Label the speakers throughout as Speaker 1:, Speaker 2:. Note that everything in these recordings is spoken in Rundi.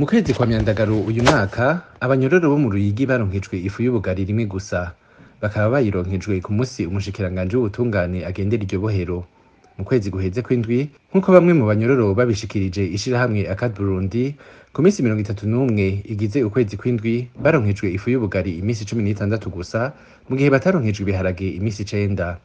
Speaker 1: Mu kwezi kwa Myandagaro uyu mwaka, abanyororo bo mu Ruyigi baronkejwe ifu y'ubugari rimwe gusa. Bakaba bayironkejwe ku musi umushikiranganji w'ubutungane agendera iryo bohero. Mu kwezi guheze kw'indwi, nk'uko bamwe mu banyororo babishikirije ishirahamwe Akad Burundi, ku minsi 31 igize ukwezi kw'indwi baronkejwe ifu y'ubugari iminsi 16 gusa, mu gihe bataronkejwe ibiharage iminsi 9.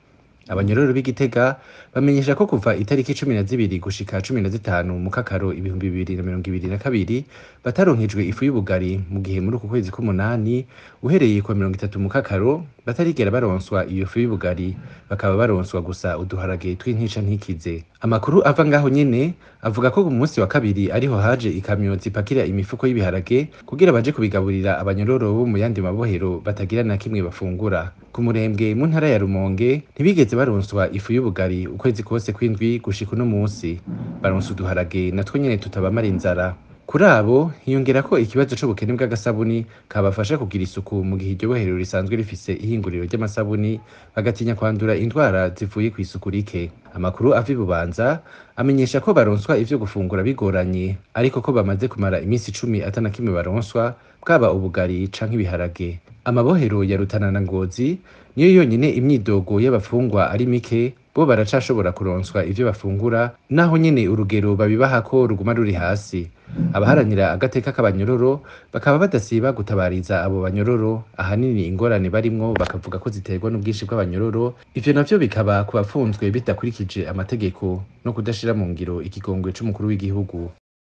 Speaker 1: Abanyororo b'i Gitega bamenyesha ko kuva itariki 12 gushika 15 Mukakaro 2022 bataronkejwe ifu y'ubugari, mu gihe muri uku kwezi k'umunani uhereye kuwa 30 Mukakaro batarigera baronswa iyo fu y'ubugari, bakaba baronswa gusa uduharage tw'intica ntikize. Amakuru ava ngaho nyene avuga ko ku munsi wa kabiri ariho haje ikamyo zipakira imifuko y'ibiharage kugira baje kubigaburira abanyororo bo mu yandi mabohero batagira na kimwe bafungura. Ku Murembwe mu ntara ya Rumonge ntibigeze baronswa ifu y'ubugari ukwezi kose kw'indwi gushika uno munsi. Baronse uduharage natwo nyene tutabamara inzara. Kuri abo hiyongerako ikibazo c'ubukene bw'agasabuni kabafasha kugira isuku, mu gihe iryo bohero risanzwe rifise ihinguriro ry'amasabuni, bagatinya kwandura indwara zivuye kw'isuku rike. Amakuru ava i Bubanza amenyesha ko baronswa ivyo gufungura bigoranye, ariko ko bamaze kumara iminsi 10 ata na kimwe baronswa, bwaba ubugari canke ibiharage. Amabohero ya Rutana na Ngozi niyo yonyene imyidogo y'abafungwa ari mike, bo baracashobora kuronswa ivyo bafungura, naho nyene urugero babibahako ruguma ruri hasi. Abaharanira agateka k'abanyororo bakaba badasiba gutabariza abo banyororo, ahanini ingorane barimwo bakavuga ko ziterwa n'ubwinshi bw'abanyororo, ivyo navyo bikaba ku bafunzwe bidakurikije amategeko no kudashira mu ngiro ikigongwe c'umukuru w'igihugu.